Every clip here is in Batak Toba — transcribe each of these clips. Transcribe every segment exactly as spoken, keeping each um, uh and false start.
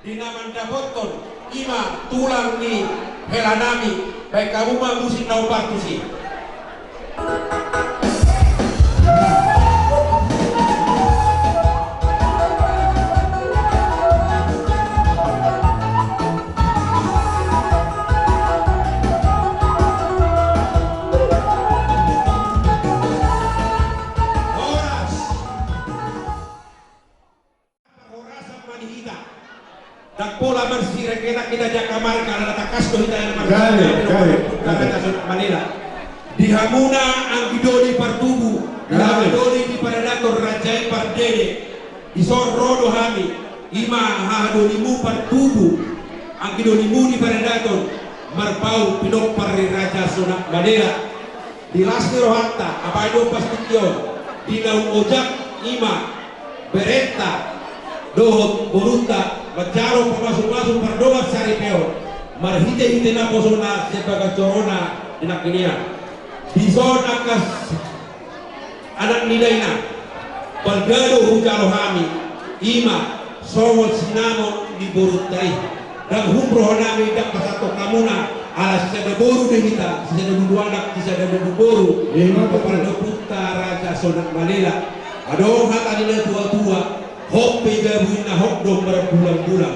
Di na mandapothon i ma tulang ni helanami, baen hamu ma musik na hombar tusi. Horas. Parhorasan ma di hita. Ndang pola marsireketan hita di angka marga, ala na tangkas do hita. Gabe, gabe, gabe. Di hamuna anggi doli partubu, gabe, anggi doli di paradaton, raja i pardede. Dison ro do hami, i ma haha dolimu partubu, anggi dolimu di paradaton, marpaung pinompar ni Raja Sonak Madela. Di las ni rohanta, amang dohot pastingkion, di naung ojak i ma berenta dohot borunta manjalo pamasumasu pardongan saripeon, marhitehite naposona sian bagas jorona di nangkin i. Dison angka anak ni dainang, balga do hujalo hami, i ma songon sinamot ni borunta i. Ndang hum rohanami ndang pasahathon hamuna, ala sisada boru do hita, sisada dudu anak, sisada dudu boru, i ma, i ma pardopunta Raja Sonak Madela. Adong hata ni natuatua, hot pe jabu inna hot do marbulanbulan.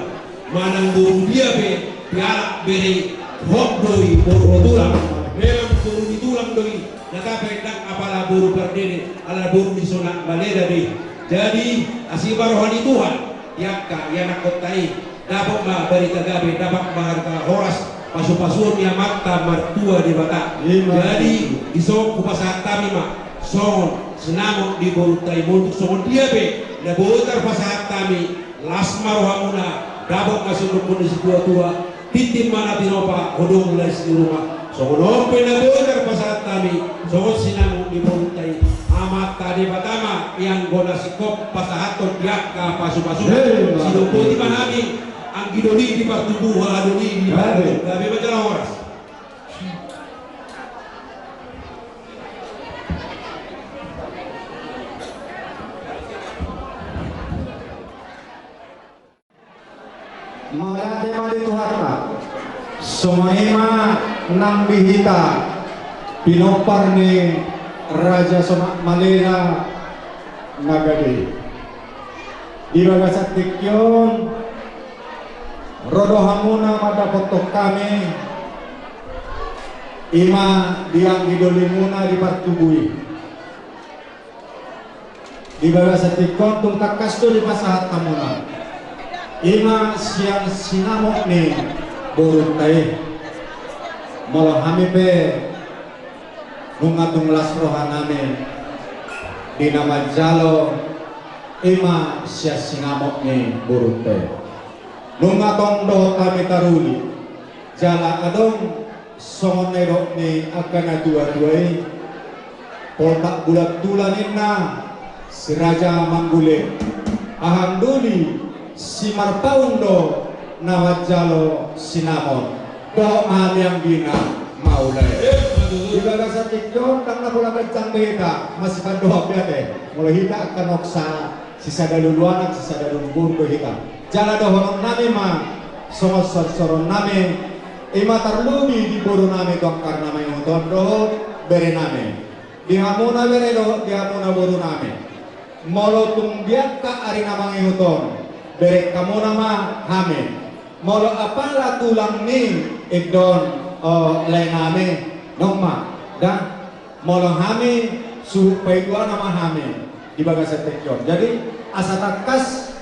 Manang boru dia pe, dialap bere, hot do i boru ho tulang. Memang boru ni tulang do i, na tape ndang apala boru pardede, ala boru ni sonak maleda do i. Jadi, asi ma roha ni Tuhan, di angka ianakhonta i, dapot ma barita gabe, dapot ma hata horas, pasupasuon ni Amanta Martua Debata. Ima. Jadi, dison hupasahat hami ma songon sinamot ni borunta i, molo tung songon dia pe na boi tarpasahat hami, las ma rohamuna, dapot ma songon dokkon ni situatua, tintin ma na tinopa, hodong las ni ruma. Songon on pe na boi tarpasahat hami songon sinamot ni borunta i, Amanta Debata ma ianggo na singkop pasahathon di angka pasupasu. Hei, sidok boti ma hami anggi doli di partubu, hela doli di partubu. Gabe. Gabe ma jala horas. Mauliate ma di Tuhanta. Songon i ma nang di hita pinompar ni Raja Sonak Maleda na gabe. Di bagasan tingki on ro do hamuna mandapothon hami, ima di anggi dolimuna di partubu i. Di bagasan tingki on tung tangkas do dipasahat hamuna, ima sian sinamot ni borunta i. Molo hami pe nunga tung las rohanami di na manjalo, ima sian sinamot ni borunta i. Nunga tong dohot hami taruli, jala adong songon na nidok ni angka natuatua i, poltak bulan tulan ninna, si raja manggule, hahang doli simarpaung do na manjalo sinamot. Dohot ma hami anggina, maula i. Di bagasan tingki on ndang na pola ganjang be hita masipandohan be ate. Molo hita angka noksa sisada lulu anak, sisada lulu boru do hita. Jala dohononnami ma songon sorsoronnami, ima tarlumobi di borunami tu angka na mangihut on dohot berenami. Di hamuna bere dohot di hamuna borunami, molo tung di angka ari na mangihut on, bereng hamuna ma hami. Molo apala tulang ni, inda on, o, laenami, nunga ma, da. Molo hami, suhut paidua nama hami di bagasan tingki on. Jadi, asa tangkas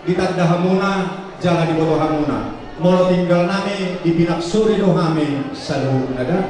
ditanda hamuna, jala diboto hamuna. Molo tinggal nami, dipinaksuri do hami saluhutna da.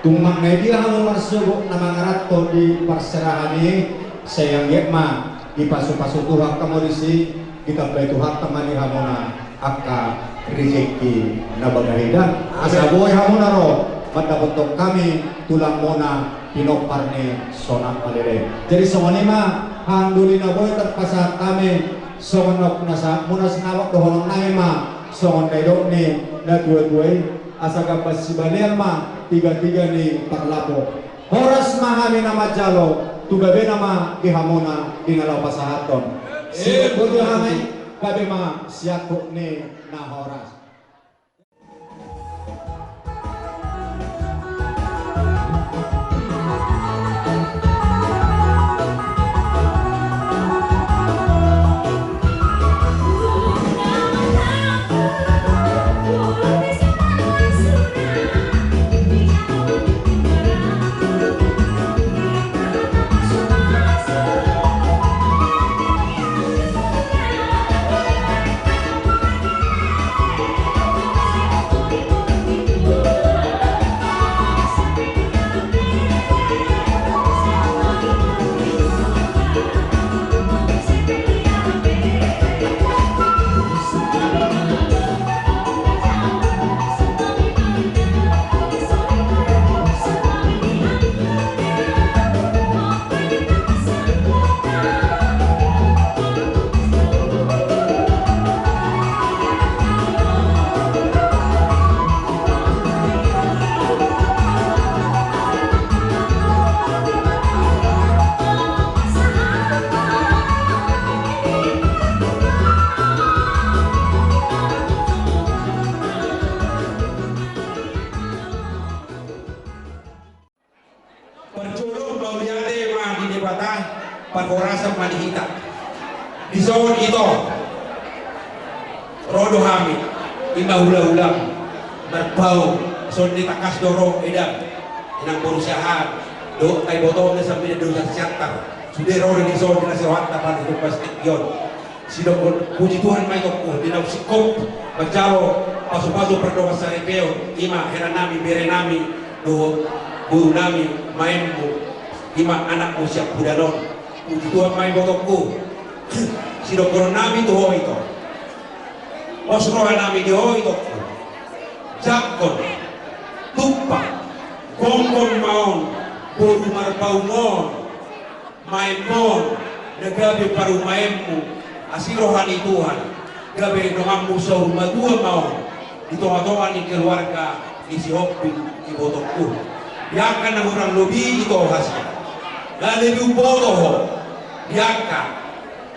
Tung manang na dia hamu marsogot na mangaranto di parserahan i, sai anggiat ma dipasupasu Tuhan hamu disi, ditambai Tuhanta ma di hamuna angka rejeki na bagah i da. Asa boi hamuna ro mandapothon hami tulangmuna pinompar ni Sonak Maleda i. Jadi songon i ma hahang doli na boi tarpasahat hami, songon na pinasahatmuna sinamot, dohononnami ma songon na nidok ni natuatua i, asa gambas sibalian ma tigatiga ni parlapo. Horas ma hami na manjalo, tu gabena ma di hamuna di na laho pasahathon. Sidok boti hami, gabe ma siangkup ni na horas. Horas ma di hita. Dison ito. Ro do hami. Ima hulahulam. Marpaung. Songon i tangkas do ro edam. Inang boru Siahaan. Dohot angka ibotona sambing dohot Siantar. Sude ro do dison di na sirohanta patuduhon tingki on. Sidok puji Tuhan ma itongku di naung singkop manjalo pasupasu pardongansaripeon, ima heranami, berenami, dohot borunami, maenmu, ima anakmu siampudan on. Puji Tuhan ma ibotongku. Sidohononnami tu ho ito. Pos rohanami di ho itongku. Jangkon, tumpak, gomgom ma on boru Marpaung on. Maenmon, na gabe parumaenmu, asi roha ni Tuhan, gabe donganmu saur matua ma on, di tongatonga ni keluarga ni si Hombing ibotongku. Di angka na hurang lobi ito hasian. Nga lobi umboto ho, di angka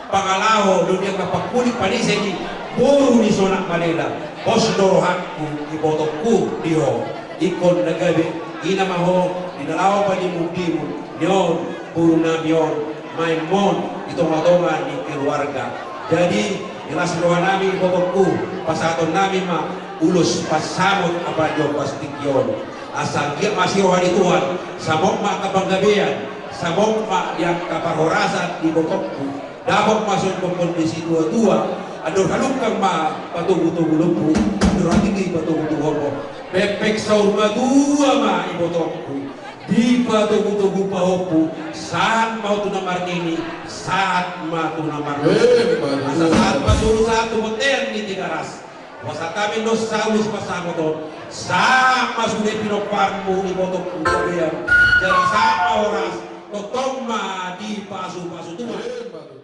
pangalaho, dohot di angka pangkuling panise ni boru ni Sonak Malela, pos do rohangku ibotongku di ho. Ingkon na gabe ina ma ho, di na laho padimundimun ni on, borunami on, maenmon, di tongatonga ni keluarga. Jadi, di las rohanami ibotongku, pasahatonnami ma ulos pansamot ampara di ombas tingki on. Asa anggiat ma asi roha ni Tuhan, samot ma angka panggabean, samot ma di angka parhorasan di ibotongku. Dapot ma songon dohonon ni situatua, andor halungkang ma patogutogu lombu, andor hatingki patogutogu horbo. Pengpeng saur matua ma ibotongku. Dipatogutogu pahompu, sahat ma tu na marnini, sahat ma tu na marnono. Emma tutu. Asa sahat ma tu, sahat tu bontean ni Tigaras. Pasahat hami do ulos pansamot on, sahat ma sude pinomparmu ibotongku gabean, jala sahat ma horas, tongtong ma dipasupasu Tuhan. Emma tutu.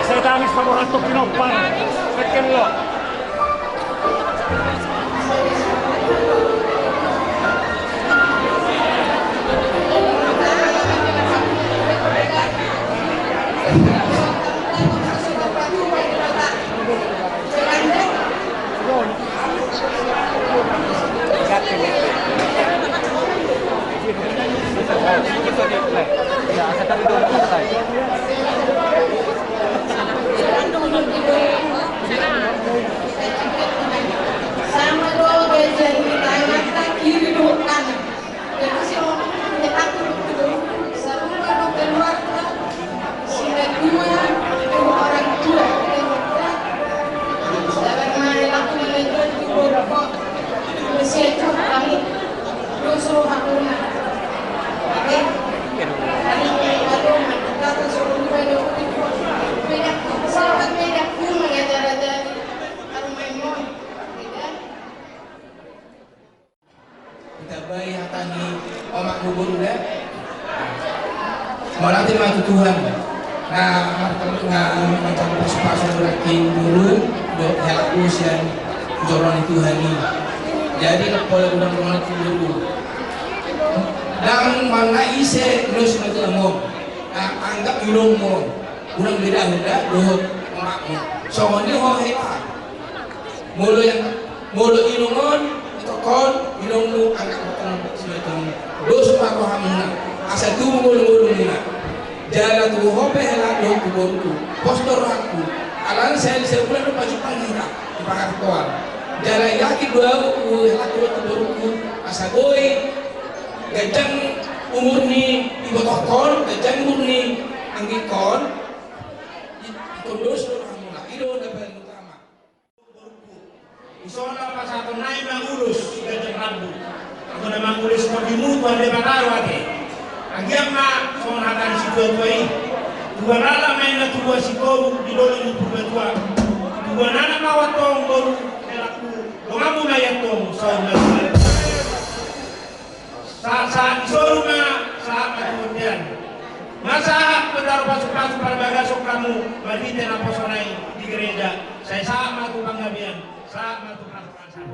Sai tangis pamorato pinompar. Sekelo. Sama do gaja ni tangan, kiri do kanan. Jadi si orang punya takut betul. Sama do keluarga. Sila dua, dua orang tua. Sabar mai laku manajuan tu borok. Mesti aja kami. Doso. Mauliate ma tu Tuhan. Na, na, na, na, pasu-pasu dohot hela sian joro ni Tuhan i. Jadi, na pola unang unang tu dulu. Ndang manang ise, terus nanti ngomong. Na, anggap ilongmu. Unang beda-beda, dohot omakmu. Songon i ho hela. Molo yang, molo inong on, itokkon, inongmu angkat botong simatong. Dos ma rohamuna, asa tubu ngolu-ngolumuna. Jala tubu ho pe hela dohot tu boruku, pos do rohangku. Alana sahali sabulan do pajumpang hita di pangarantoan. Jala yakin do ahu hela dohot tu boruku, asa boi ganjang umur ni ibotohon, ganjang umur ni anggingkon. Itokkon dos do rohamuna, i do na paling utama. Dison na pasahaton nami ma ulos ganjang rambu. Anggo na mangulosi tondimu Tuhan Debata do ate. Anggiat ma songon hata ni situatua i: Tubuan anak ma inna tubuan sitobu di dolok ni Purbatua. Tubuan anak ma antong boru helaku, donganmu ma i antong saur matua. Sahat-sahat ni solu ma, sahat ma tu bontean. Nga sahat pe taru pasu-pasu parbagason hamu marhite naposona i di gereja. Sai sahat ma tu panggabean, sahat ma tu parhorasan.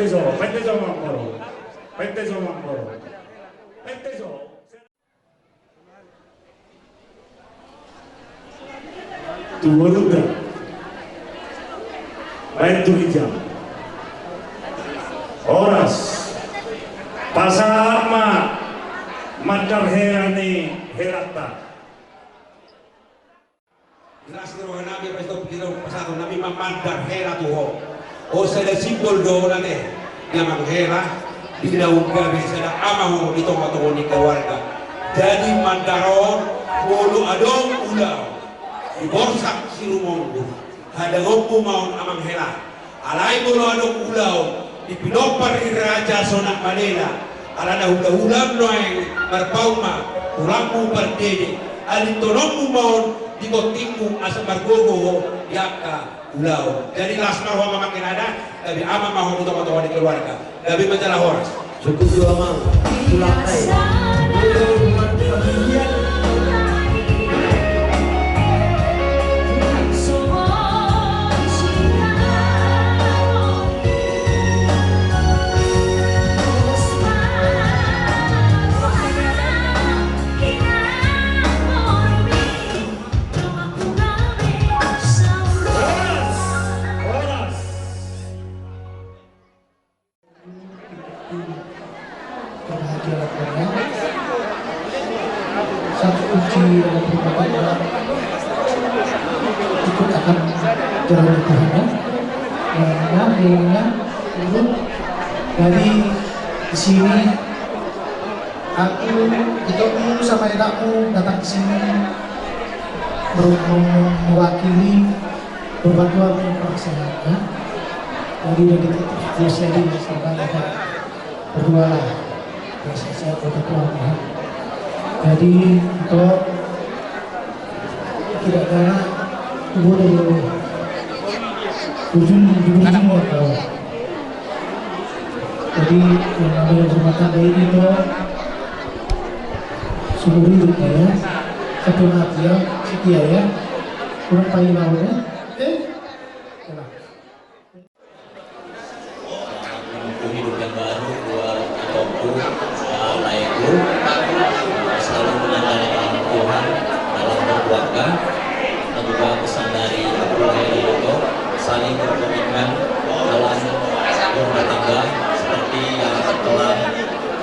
Painte jo, painte jo, Amangboru. Painte jo, Amangboru. Painte jo. Tu borunta. Baen tu ginjang. Horas. Pasahat ma mandar hela ni helanta. Las ni roha nami, pasahat nami ma mandar hela tu ho. Ho sada simbol do na te, na manghela di naung gabe sada ama ho di tongatonga ni keluarga. Jadi mandar on, molo adong ulaon di borsak sirumonggu, hadangonmu ma on amang hela. Alai molo adong ulaon di pinompar ni raja sonang malela, alana hulahula nuaeng marpaung ma tulangmu pardede, alintononmu ma on di bontingmu asa margogo ho di angka ulaon. Jadi las ma roha amang hela da, gabe ama ma ho di tongatonga ni keluarga. Gabe ma jala horas. Cukup jo amang. Tulang ai. Karena dia lakukannya satu kunci dalam rumah tangga, ikut akan jalan Tuhan, ya. Nah, nah, nah, nah, nah. Jadi di sini aku, itu aku sama enakmu datang ke sini, ber-, mewakili Berbantuan dengan perasaan, ya. Jadi, udah gitu, terus jadi, misalkan, ya, berdua lah. Ya, saya, saya berbantuan, ya. Jadi, itu tidak galak, gue dari ujung, ujung, ujung, ya, kalau. Jadi, yang namanya rumah tangga ini, itu seumur hidup, ya. Satu mati, ya, setia, ya. Kurang pahit lawannya. Eh, Untuk hidup yang baru buat Itoku, eh, Laeku, selalu menandai tangan Tuhan dalam berkeluarga. Dan juga pesan dari Abdul Heri itu saling berkomitmen dalam rumah tangga seperti yang telah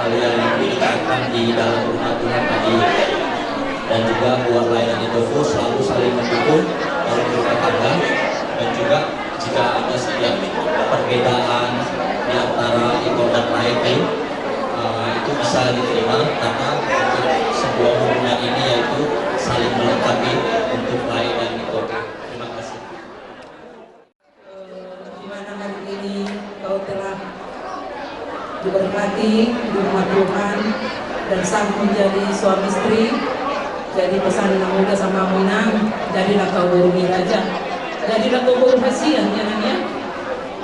kalian bicarakan di dalam rumah Tuhan tadi. Dan juga buat Lae dan Itoku selalu saling mendukung dalam rumah tangga dan juga jika ada setiap perbedaan di antara Ito dan Lae, eh, itu bisa diterima karena untuk sebuah hubungan ini yaitu saling melengkapi untuk Lae dan Ito. Terima kasih. Eh, di mana hari ini kau telah diberkati di rumah Tuhan dan sah menjadi suami istri. Jadi pesan Nang Uda sama Inang, jadilah kau boru ni raja. Jadilah kau boru hasian, ya, Nang, ya.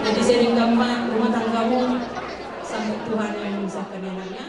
Jadi sering gampang rumah tanggamu sampai Tuhan yang memisahkan, ya, Nang, ya.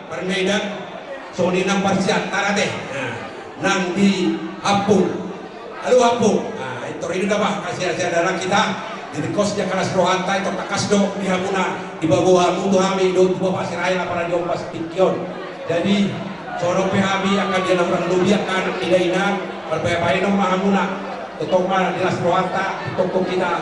Parmedan, songon i nang parsiantar ate. Nah, nang di Hampung. Halo Hampung. Nah, intor i do daba, kasih aja dalan hita. Di tingkos dia kelas rohanta, intor tangkas do di hamuna, dipaboa hamu tu hami, dohot tu Bapak Sirain, apala di ombas tingki on. Jadi, songon pe hami angka dia na hurang lobi angka anak ni dainang, marpaepaenon ma hamuna. Tongtong ma di las rohanta, tongtong hita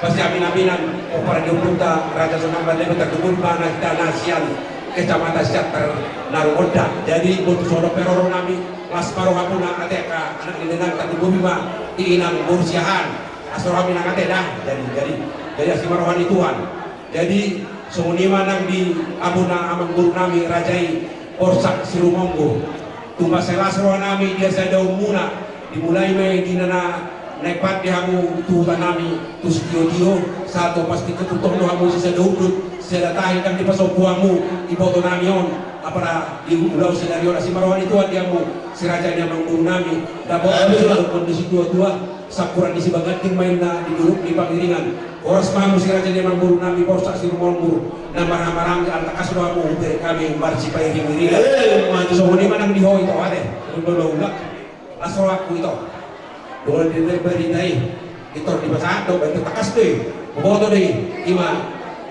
pasiaminaminan, pomparan ni ompunta Raja Sonang Malela, tarlumobi ma na hita na sian kecamatan Siantar Narumondang. Jadi, botu songon pe roronami, las ma rohamuna ate angka anak ni dainang, tarlumobi ma di inang boru Siahaan. Las rohami nang ate da. Jadi, jadi, jadi asi ma roha ni Tuhan. Jadi, songon i ma nang di hamuna amangborunami raja i Borsak Sirumonggur. Tung mansai las rohanami di hasadaonmuna, dimulai ma i di na naeng pat di hamu tu hutanami, tu Sitiotio, sahat tu ombas tingki on, tongtong do hamu sisada undut, sisada tahi, ndang dipasombu hamu ibotonami on, apala di ulaon sadari on. Asi ma roha ni Tuhan di hamu, si raja ni amangborunami, dapot hamu si dohot ni situatua, sampuran ni Sibaganting ma inna di Dolok ni Pangiringan. Horas ma hamu si raja ni amangborunami Borsak Sirumonggur, na marhahamaranggi, ala tangkas do hamu hubereng hami marsipairingiringan. Eh, maju. Songon i ma nang di ho ito ate, songon i do ulaon. Las rohangku ito. Dongan di barita i, ito dipasahat do, baen tangkas do i. Boboto do i, i ma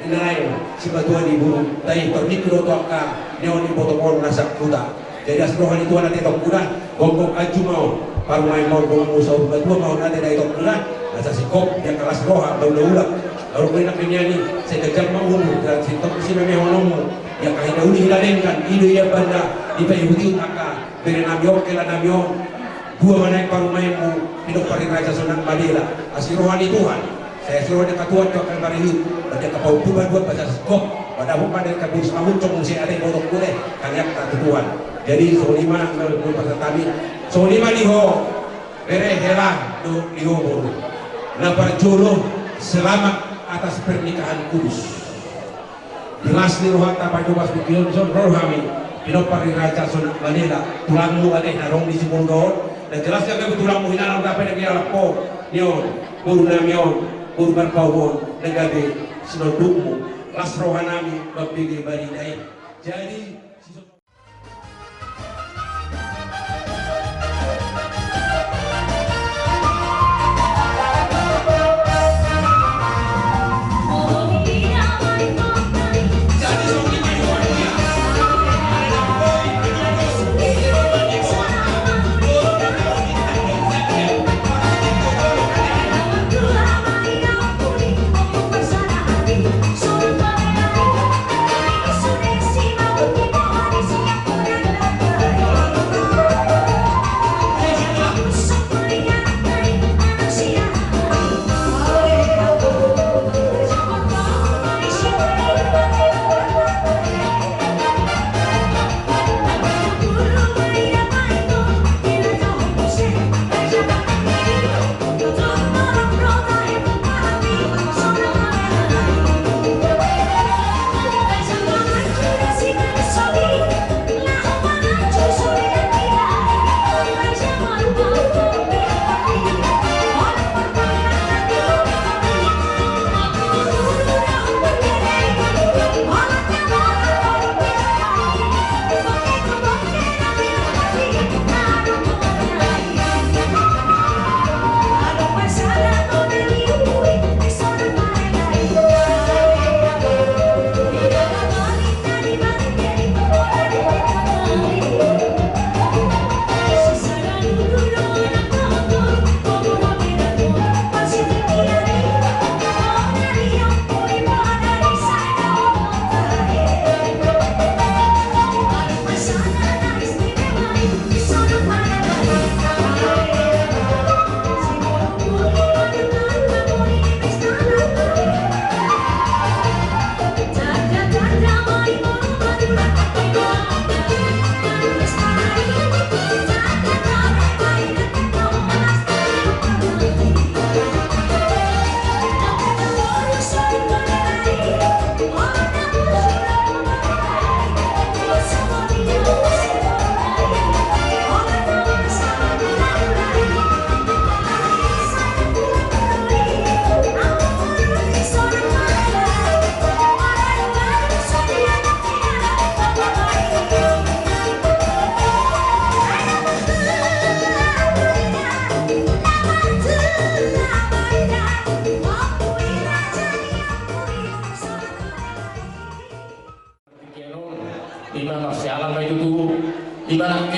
inna naeng simatua ni borunta i, tor ningku do tu angka ni on, ibotom on na sahuta. Jadi las roha ni Tuhan ate itongku da, gonggong anju ma on, parumaen ma on, gonggong saur matua ma on ate da itongku da, asa singkop di angka las roha na ulaulak. Lalu kau enak nian i, sai ganjang ma umur, dan sintong si memehononmu, di angka hinauli hina denggan, i do ia banda, dipaihutihut angka berenami on, helanami on, dua ma naeng parumaenmu, pinompar ni Raja Sonang Malela, asi roha ni Tuhan. Sai asi roha ni angka tuan tu angka marihut, bagi angka paumpu ma dua basa singkop, pada pun pada angka boru Simangunsong muse ate, boru Tongkule, kalian tak tuan. Jadi songon i ma nang, nang, nang pasahat hami, songon i ma di ho bere, hela dohot di ho boru. Na parjolo, selamat atas pernikahan kudus. Di las ni rohanta, paido pas bikion son rohami, pinompar ni Raja Sonang Malela, tulangmu ate na adong di Sibolga on, na jelas gabe tulangmu hinan on, gabe na biar lapo ni on, boru nami on, boru Marpaung on, na gabe sinondukmu, las roha nami mambege barita i. Jadi,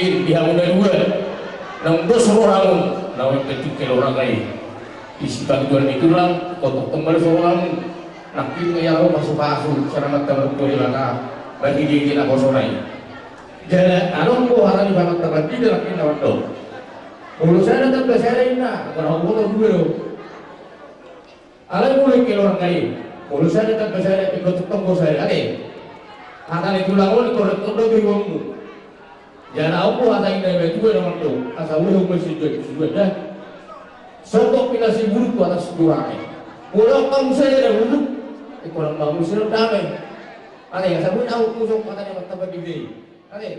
Di hamu na dua, naung dos rohamu, naung penting ke roha kai. Isi pangguan ni tulang, kotok tembal so rohamu. Nangkin ma ia ro pasu-pasu, saramat tabar dua di laka, bagi dia dia na kosonai. Jala, adong do hata ni pamat tabar di dalam kita mandok. Molo sada tambah sada inna, kena huboto dua do. Alai mulai ke roha kai, molo sada tambah sada, ikut tonggo sada, ate. Hata ni tulang on, ikut tonggo di wongmu. Jala on do hata inna i ma tuan na mandok, asa uhe umasijua-sijua da. Songkok pina siburuk tu atas duange. Molo hamu sada na buruk, e kurang bagus na damai. Ate, asa boi au kusok hata ni pamat tabar di be. Ate.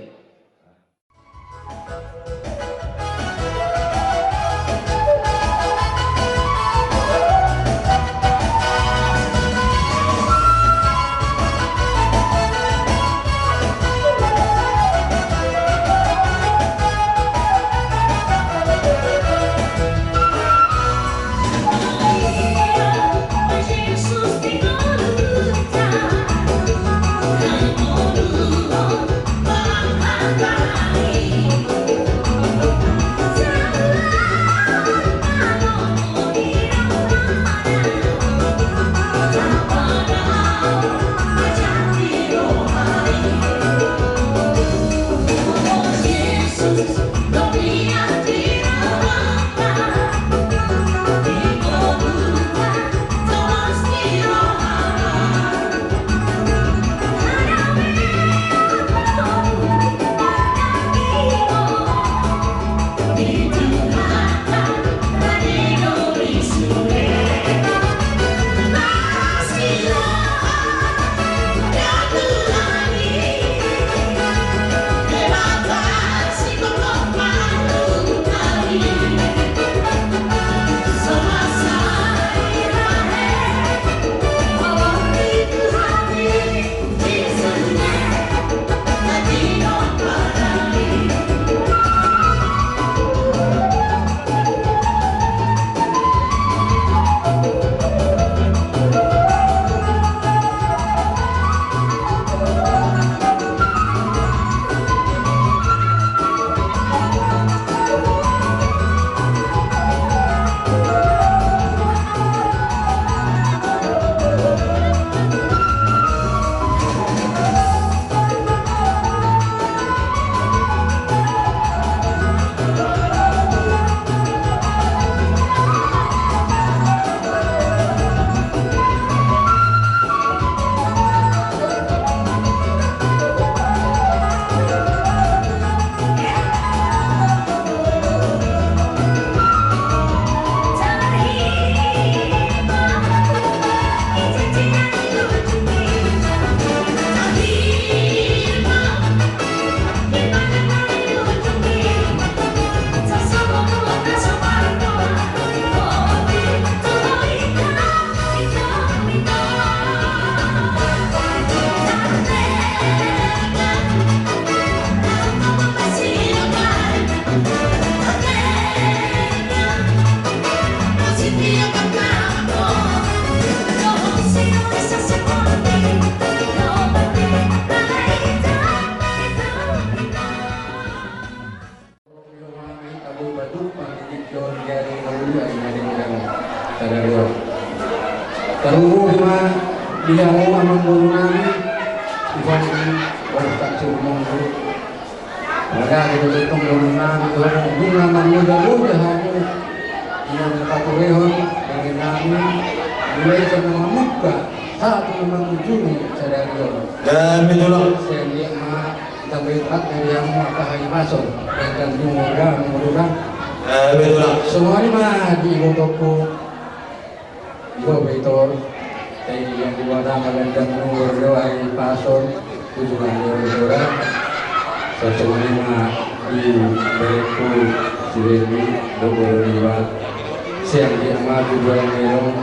Tarlumobi ma di hamu amangboru nami, Ivan Bortak Sumonggu. Maka kita tetap boru nami, Ivan Bunga, mangoda-ngoda hamu. Ia mengkaturehon, dengan nami, mulai sama membuka, satu mengujungi sadari on. Dan betul. Saya lihat ma, Tambai hak dari hamu angka hahipason, dan dan jumurga murga. Eh, betul lah. Songon i ma di ibotongku. Ibo Baitor. Sai di Debata ma dan dan jumurga hahipason. Ujungan murga. Songon i ma di berengku si Beni, dobo niba. Siang di ama tujuan melo.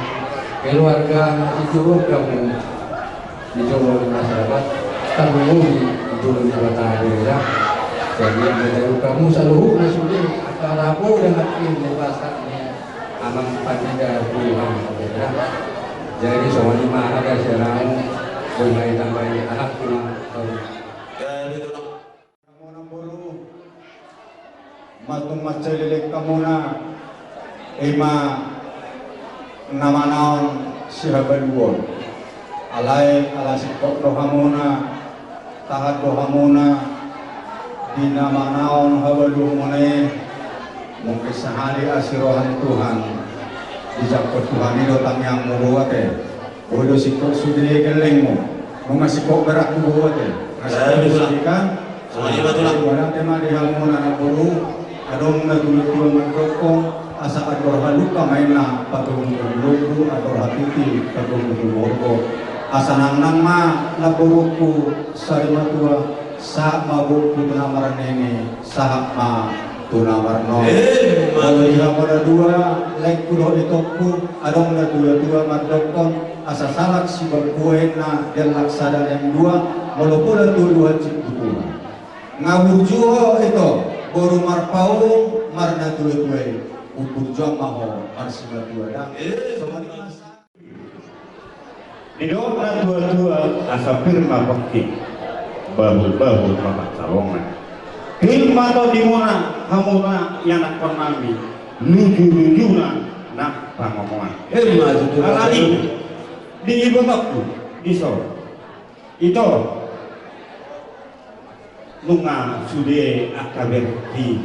Keluarga na di jolo hamu. Di jolo ni masyarakat, tarlumobi di jolo ni Debata Debata. Jadi, yang menjadi kamu saluhutna sude, antara boru dan anak ini, dewasa ni amang pandita, Tuhan, ya. Jadi, songon i ma hata sian ahu, boi ma ditambai anak, Tuhan. Jadi, Tuhan. Hamu namboru, Matung mansai leleng hamuna, ima na manaon sihabaluon. Alai ala singkop do hamuna, tahan do hamuna di na manaon habaluonmuna i. Mungkin sahali asi roha ni Tuhan, dijangkon Tuhan i do tangiangmu, boru, ate. Boi do singkop sude gellengmu, nunga singkop beratmu, boru, ate. Nunga singkop sude kan. Songon i ma, Tulang. Boru, ate, ma di hamuna na boru, adong na tua-tua mandokkon, asa andor halumpang ma inna patogu-togu lombu, andor hatiti patogu-togu horbo. Asa nangnang ma na borungku sari matua, sahat ma gokhon tu na marnini, sahat ma tu na marnono. Emma tutu. Molo di hamuna dua, laengku dohot itongku, adong na tua-tua mandokkon, asa salak sibangku inna, dellak sada naeng dua, molo pola tuduhan singkutuhan. Nga burju ho, ito, boru Marpaung, marnatua-tua i, umburjuan ma ho marsimatua da. Eh. Songon i ma. Didok na tua-tua, asa pir ma pongki, bahul-bahul ma pansalongan. Pir ma tondimuna, hamuna ianakkonnami, luju-lujuna nang pangomoan. Emma tutu. Alani, di ibotongku, dison, ito, nunga sude angka berengki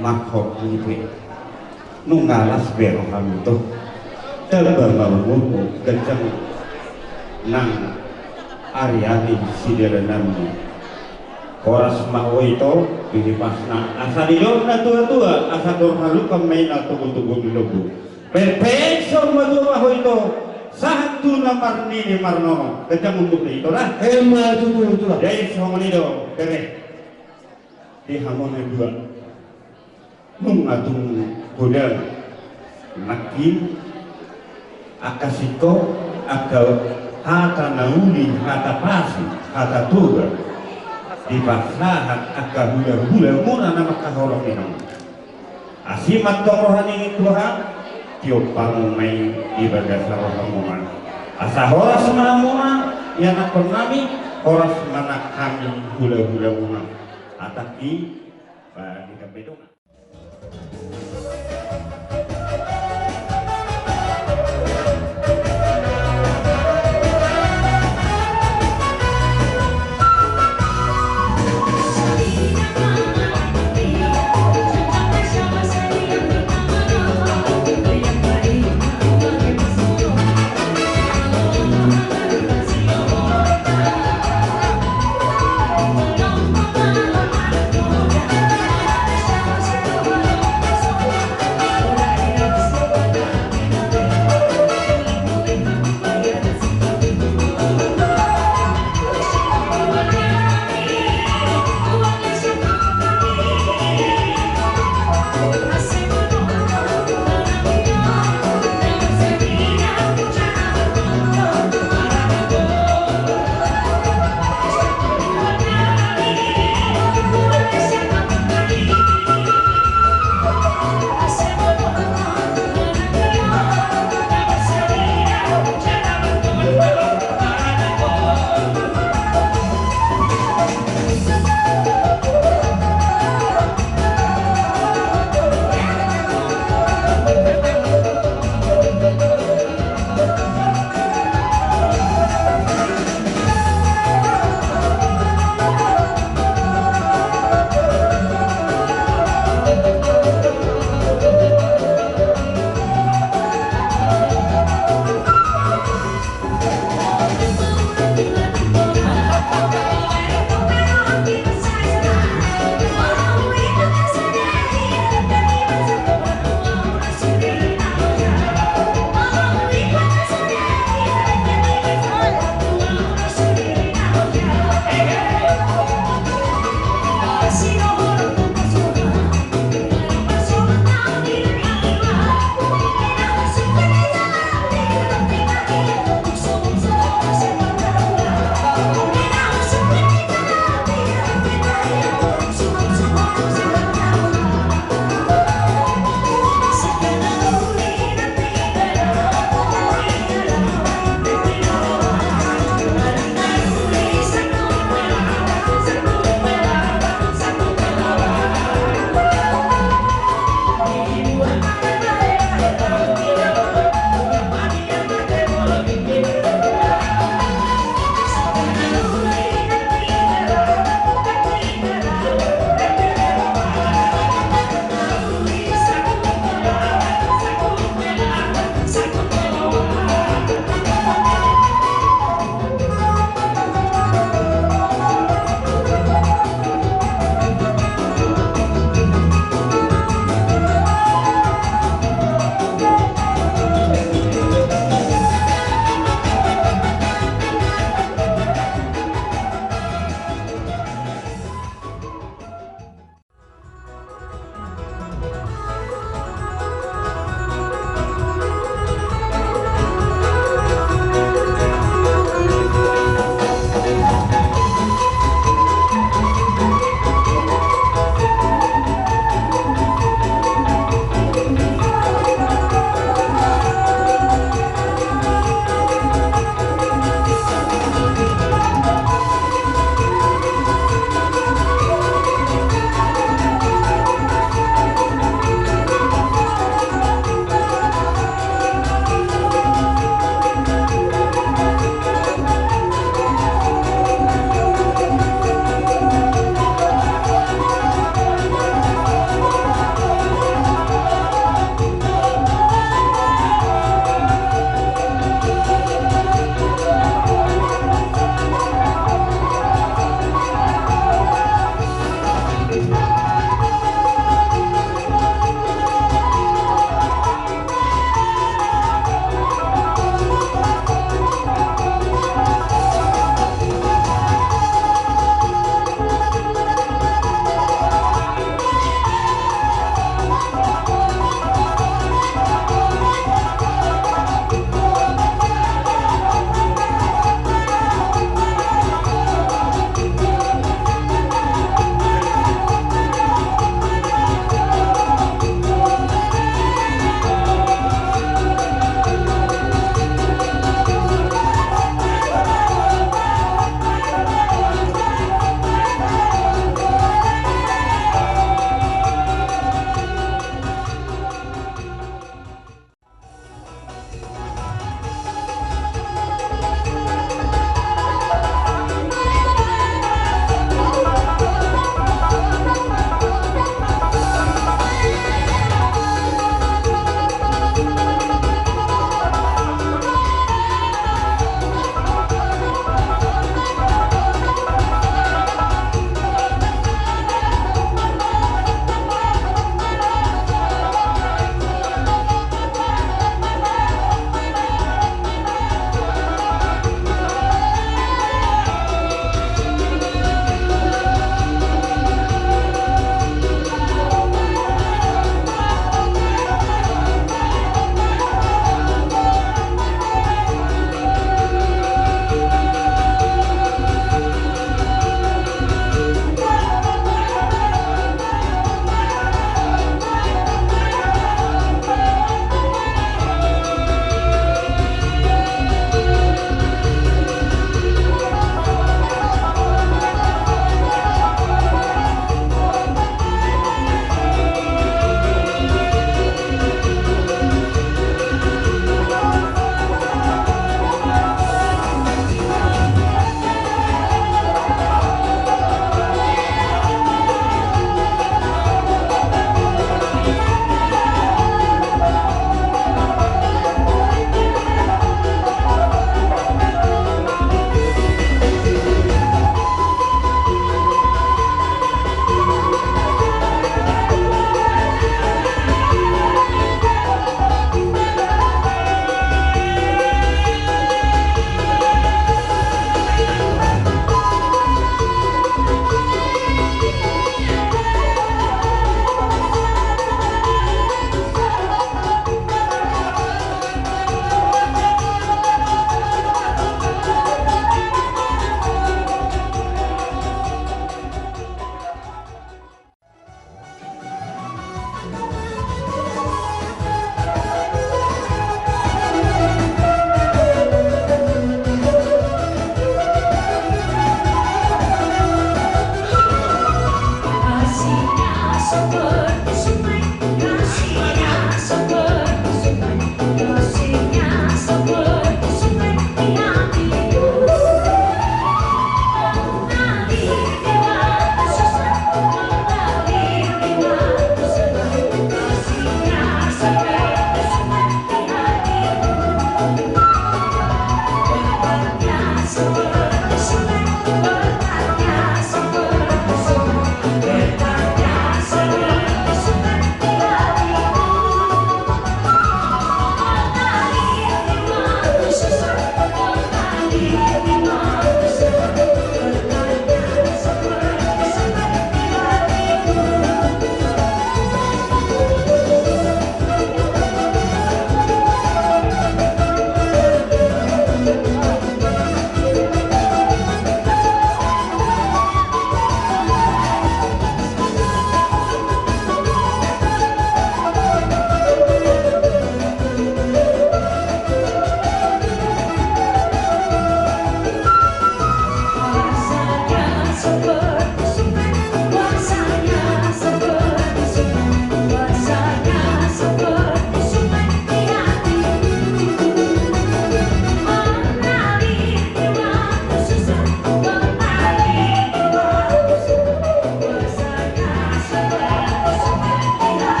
manghorhon i pe. Nunga las be rohami, ito. Tamba ma umurmu, ganjang nang ari-ari sidalananmu. Horas ma ho, ito, di hipasna. Asa didok na tua-tua, asa andor halumpang ma inna patogu-togu ni lombu. Pe, pe, saur matua ma ho, ito, sahat tu na marnini marnono, ganjang umurna, ito, da. Emma tutu, Tulang. Jadi songon i do, bere, di hamuna dua, nunga tung godang nangkin angka singkop, angka hata na uli, hata pasi, hata toga, dipasahat angka hula-hulamuna na mangkaholongi hamu. Asi ma antong roha ni Tuhan, tiop hamu ma i di bagasan rohamuna. Asa horas ma hamuna ianakkonnami, horas ma nang hami hula-hulamuna. Hatangki, ba, di hamu pe dongan.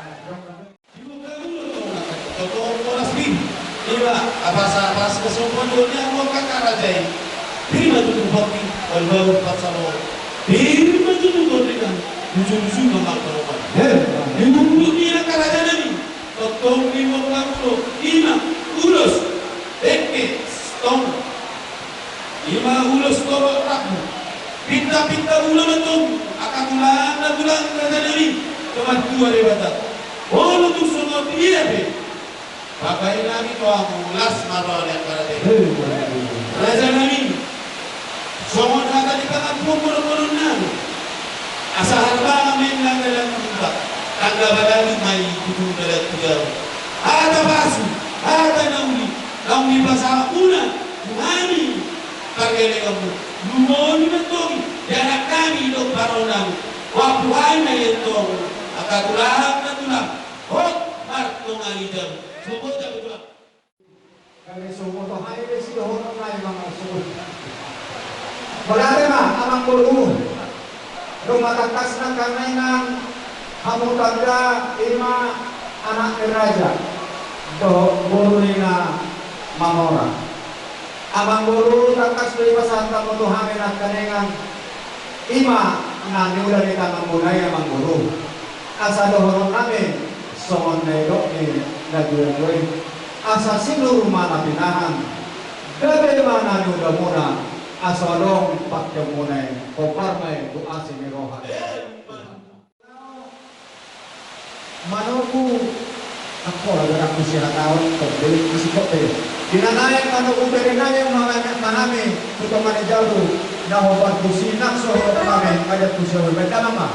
Di Bongkamulo tong, tong Monas pir. Ima, apasa, apasa, kesombongan dunia, angka raja i. Pir ma tutu pongki, wal baur pansalo. Pir ma tutu gondrengan, lucu-lucu ma angka roha. Di bulu ni angka raja nami. Tong di Bongkamulo, ima, ulos, dengke, tong. Ima ulos torop rambu. Pinta-pinta ula ma tong, angka tulang na tulang raja nami, tu martua Debata. Molo tung songon dia pe, bahen nami tu hamu las ma roha ni angka raja i. Raja nami, songon hata ni pangampu boru-boru nami. Asa harbangan ma inna dalan tupa, tangga balalu ma i tutu dalan tu jabu. Hata pasu, hata na uli, naung dipasahat muna tu hami. Pargelek hamu, lumobi ma tong i, di anak nami dohot boru nami. Wampu hami ma i tong, angka tulang na tulang, hot martonga ni jabu. Sobo jabu tulang. Kami sobo to hami be sidohonon nai mangaso. Berarti ma, amang boru. Dung ma tangkas nangkaningan hamu tangga ima anak ni raja dohot boru ni na mangora. Amang boru tangkas do dipasahat hamu tu hami nangkaningan ima na niula ni tangan muna i amang boru. Asa dohonon nami songon na nidok ni na tuatua i. Asa sinur ma na pinahan. Gabe ma na niula muna. Asa adong pangkeon muna i, hombar ma i tu asi ni roha ni Tuhan. Manogu, angkon, agar aku sihat taon, tombel, masih kok, eh. Di na naeng manogu bere naeng ma hami, ma hami, tu tonga ni jabu, na hombar tusi, nang so hot nami, ajak tusi, hot, baen damang ma.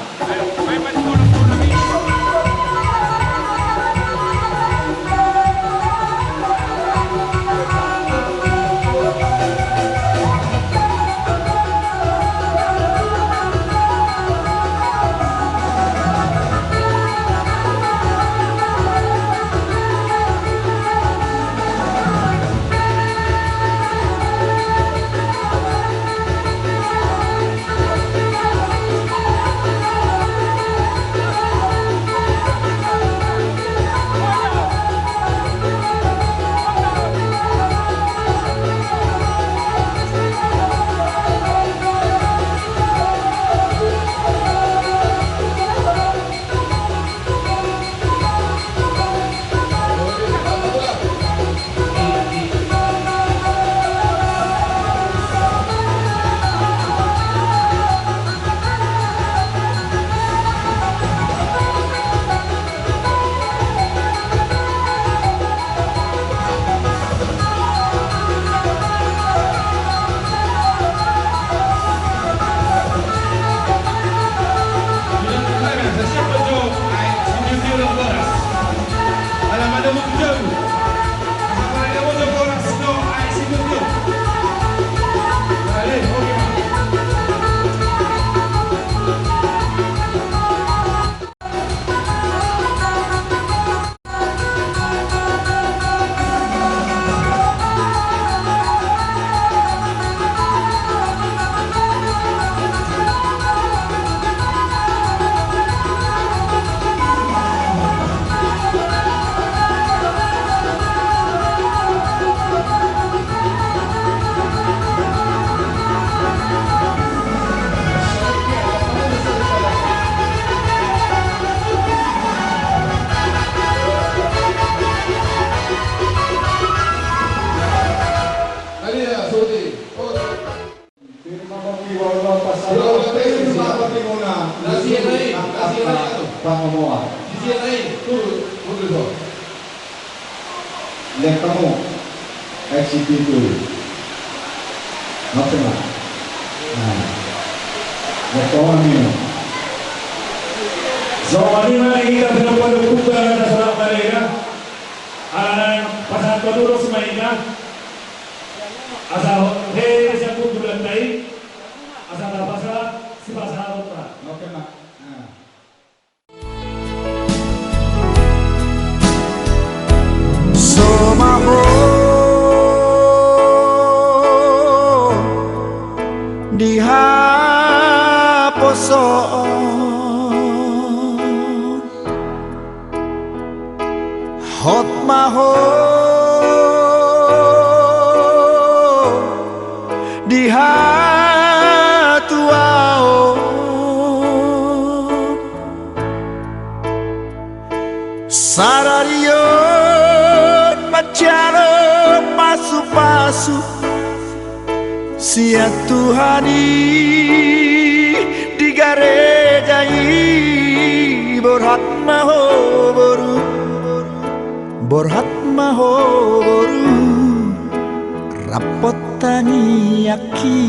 Pangomoan. Lihat kamu, eksekutif. Oke, Pak. Nah. Oke, Pak. Songon i ma di hita pinopodok kuda na sasolap marga. Ala naeng pasahat ulos ma hita. Asa hehe sian hundulanta i. Asa tapasa sipasahatonta. Oke, Pak. Nah. So ma ho di haposoon. Hot ma ho di hatuaon, sadari on manjalo pasu-pasu sian Tuhan i di gareja i. Borhat ma ho boru, borhat ma ho boru, rap tangiangki.